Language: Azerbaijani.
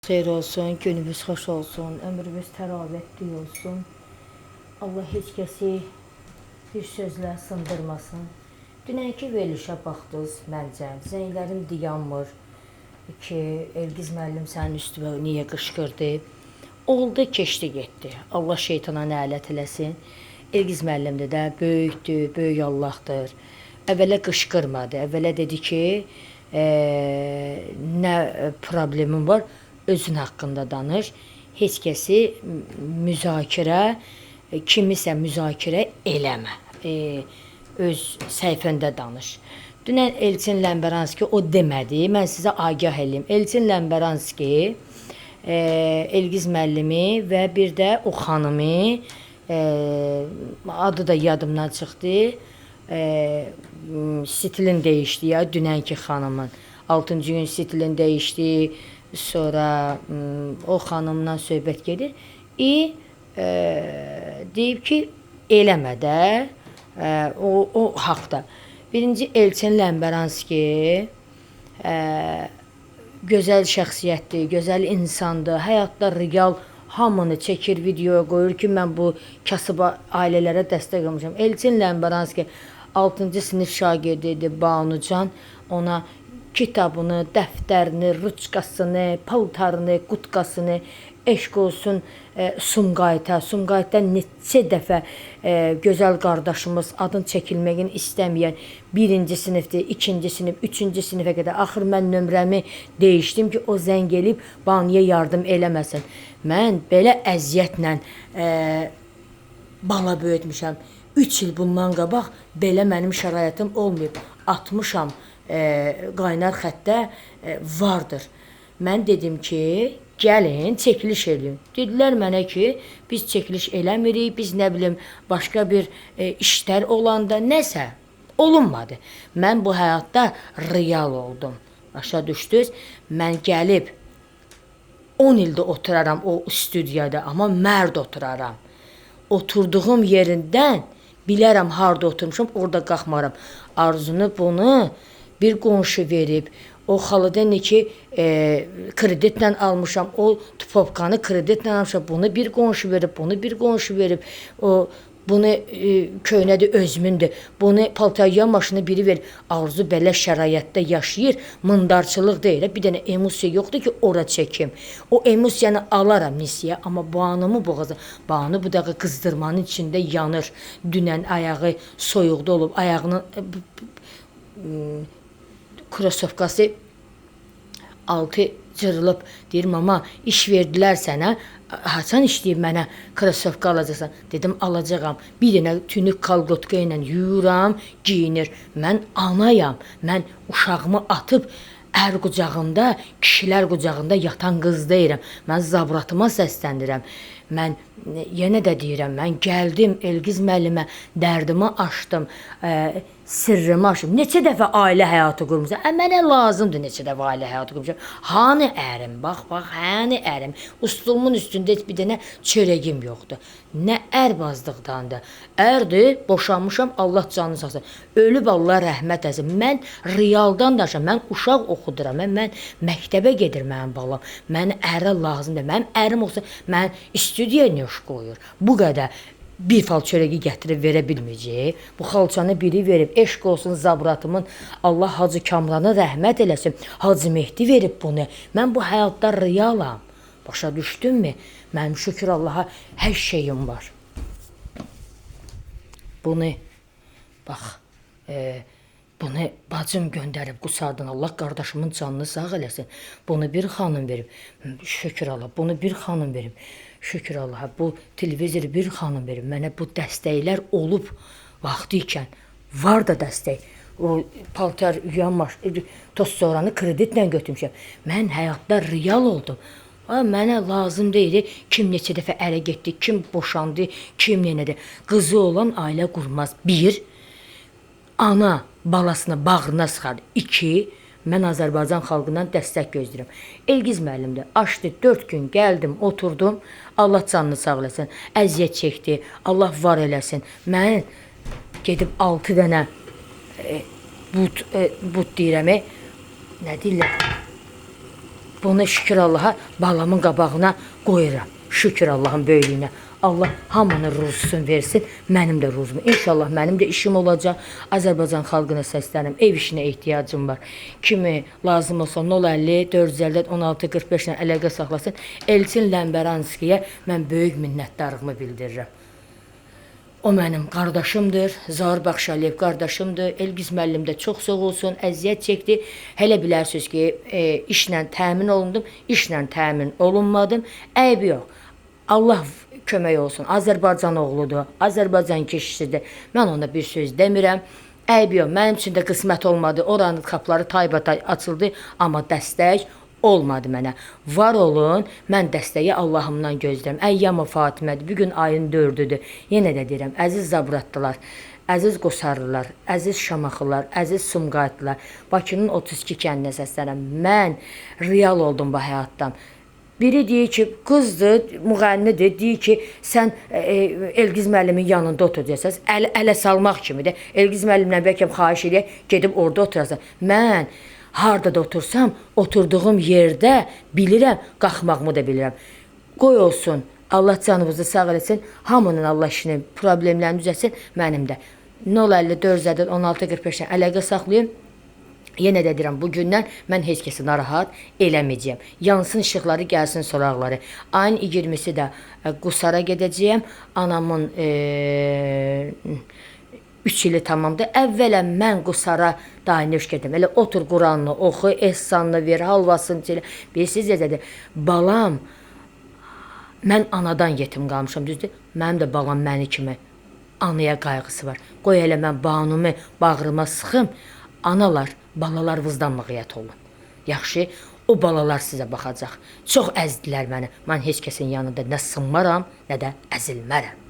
Xeyir olsun, günümüz xoş olsun, ömrümüz təravətli olsun. Allah heç kəsi bir sözlə sındırmasın. Dünənki verilişə baxdınız məncə. Zənglərim dayanmır ki, Elgiz müəllim sənin üstünə niyə qışqırdı? Oldu, keçdi, getdi. Allah şeytana nələt eləsin. Elgiz müəllim də böyükdür, böyük Allahdır. Əvvələ qışqırmadı. Əvvələ dedi ki, nə problemin var, özün haqqında danış. Heç kəsi müzakirə, kimisə müzakirə eləmə. Öz səhifəndə danış. Dünən Elçin Ləmbəranski o demədi. Mən sizə agah eləyim. Elçin Ləmbəranski Elgiz müəllimi və bir də o xanımı, adı da yadımdan çıxdı. Stilin dəyişdi ya dünənki xanımın. 6-cı gün stilin dəyişdi. Sonra o xanımdan söhbət gedir. Deyib ki, eləmə də o haqda. Birinci Elçin Ləmbəranski gözəl şəxsiyyətdir, gözəl insandır. Həyatda real hamını çəkir, videoya qoyur ki, mən bu kasıb ailələrə dəstək olmuşam. Elçin Ləmbəranski 6-cı sinif şagirdi idi Banucan. Ona kitabını, dəftərini, ruçkasını, paltarını, qutkasını, eşq olsun Sumqayıta. Sumqayıtda neçə dəfə gözəl qardaşımız adın çəkilməyini istəməyən birinci sinifdir, ikinci sinif, üçüncü sinifə qədər. Axır mən nömrəmi dəyişdim ki, o zəng elib Banuya yardım eləməsin. Mən belə əziyyətlə bala böyütmüşəm. 3 il bundan qabaq belə mənim şəraitim olmayıb. Atmışam qaynar xəttə vardır. Mən dedim ki, gəlin çəkiliş eləyin. Dedilər mənə ki, biz çəkiliş eləmirik, biz nə bilim başqa bir işlər olanda nəsə olunmadı. Mən bu həyatda real oldum. Başa düşdünüz? Mən gəlib 10 ildə oturaram o studiyada, amma mərd oturaram. Oturduğum yerindən bilərəm harda oturmuşam, orada qalxmaram. Arzunu bunu bir qonşu verib. O xaladan ki, kreditlə almışam, o tupopkanı kreditlə almışam. Bunu bir qonşu verib, bunu bir qonşu verib. O bunu köhnədir, özümündür. Bunu paltaryan maşını biri verib. Arzu belə şəraitdə yaşayır. Mındarçılıq deyil. Bir dənə emosiya yoxdur ki, ora çəkim. O emosiyanı alaram nisiyə, amma Banumu boğaza. Banu bu dəqiqə qızdırmanın içində yanır. Dünən ayağı soyuqda olub, ayağının krosovkası altı cırılıb. Deyir, mama, iş verdilər sənə, haçan işləyib mənə krosovka alacaqsan? Dedim, alacağam. Bir dənə tünük kalqotka ilə yuyuram, giyinir. Mən anayam. Mən uşağımı atıb ər qucağında, kişilər qucağında yatan qız deyirəm. Mən zabratıma səslənirəm. Mən yenə də deyirəm, mən gəldim Elgiz müəllimə, dərdimi açdım, sirrimi açdım. Neçə dəfə ailə həyatı qurmuşam? Mənə lazımdır neçə dəfə ailə həyatı qurmuşam. Hanı ərim? Bax, bax, hani ərim? Ustulumun üstündə heç bir dənə çörəyim yoxdur. Nə ərbazlıqdandır. Ərdir, boşanmışam, Allah canını sağ olsun. Ölüb Allah rəhmət eləsin. Mən realdan danışıram, mən uşaq oxuduram, mən məktəbə gedir mənim balam. Mən ərə lazımdır. Mənim ərim olsa, mən studiya niyə qoyur? Bu qədər bir fal çörəyi gətirib verə bilməyəcək. Bu xalçanı biri verib, eşq olsun zabratımın, Allah Hacı Kamranı rəhmət eləsin. Hacı Mehdi verib bunu. Mən bu həyatda realam. Başa düşdünmü? Mənim şükür Allaha hər şeyim var. Bunu bax, bunu bacım göndərib Qusardan. Allah qardaşımın canını sağ eləsin. Bunu bir xanım verib. Şükür Allah. Bunu bir xanım verib. Şükür Allaha. Bu televizoru bir xanım verib. Mənə bu dəstəklər olub vaxtı ikən. Var da dəstək. O paltar yuyan maşın, toz soğranı kreditlə götürmüşəm. Mən həyatda real oldum. Mənə lazım deyil kim neçə dəfə ərə getdi, kim boşandı, kim nədir. Qızı olan ailə qurmaz. Bir, ana balasını bağrına sıxar. İki, mən Azərbaycan xalqından dəstək gözləyirəm. Elgiz müəllim də açdı, 4 gün gəldim, oturdum. Allah canını sağ eləsin. Əziyyət çəkdi. Allah var eləsin. Mən gedib 6 dənə but deyirəm, nə deyirlər? Bunu şükür Allaha balamın qabağına qoyuram. Şükür Allahın böyüklüyünə. Allah hamının ruzusunu versin, mənim də ruzumu. İnşallah mənim də işim olacaq. Azərbaycan xalqına səslənirəm. Ev işinə ehtiyacım var. Kimi lazım olsa 050 454 16 45 ilə əlaqə saxlasın. Elçin Ləmbəranskiyə mən böyük minnətdarlığımı bildirirəm. O mənim qardaşımdır, Zaur Baxşəliyev qardaşımdır. Elgiz müəllim də çox sağ olsun, əziyyət çəkdi. Hələ bilərsiniz ki, işlə təmin olundum, işlə təmin olunmadım. Əybi yox. Allah kömək olsun. Azərbaycan oğludur, Azərbaycan kişisidir. Mən ona bir söz demirəm. Əybi yox, mənim üçün də qismət olmadı. Oranın qapıları taybatay açıldı, amma dəstək olmadı mənə. Var olun, mən dəstəyi Allahımdan gözləyirəm. Əyyam-ı Fatimədir, bu gün ayın 4-üdür. Yenə də deyirəm, əziz Zabratlılar, əziz Qosarlılar, əziz Şamaxılar, əziz Sumqayıtlılar, Bakının 32 kəndinə səslənirəm. Mən real oldum bu həyatdan. Biri deyir ki, qızdır, müğənnidir, deyir ki, sən Elgiz müəllimin yanında oturacaqsan. Ələ salmaq kimidir. Elgiz müəllimlə bəlkə xahiş eləyək, gedib orada oturasan. Mən harda da otursam, oturduğum yerdə bilirəm, qalxmağımı da bilirəm. Qoy olsun, Allah canınızı sağ eləsin, hamının Allah işini, problemlərini düzəlsin, mənim də. 050 454 16 45-dən əlaqə saxlayın. Yenə də deyirəm, bugündən mən heç kəsi narahat eləməyəcəyəm. Yansın işıqları, gəlsin soraqları. Ayın 20-si də Qusara gedəcəyəm. Anamın 3 ili tamamdır. Əvvələn mən Qusara dayanış gedim. Elə otur Quranını oxu, ehsanını ver, halvasını elə. Bilirsiniz necədir? Balam, mən anadan yetim qalmışam, düzdür? Mənim də balam məni kimi anaya qayğısı var. Qoy elə mən banumu bağrıma sıxım. Analar, balalar vızdan mığiyyət olun. Yaxşı, o balalar sizə baxacaq. Çox əzdilər məni. Mən heç kəsin yanında nə sınmaram, nə də əzilmərəm.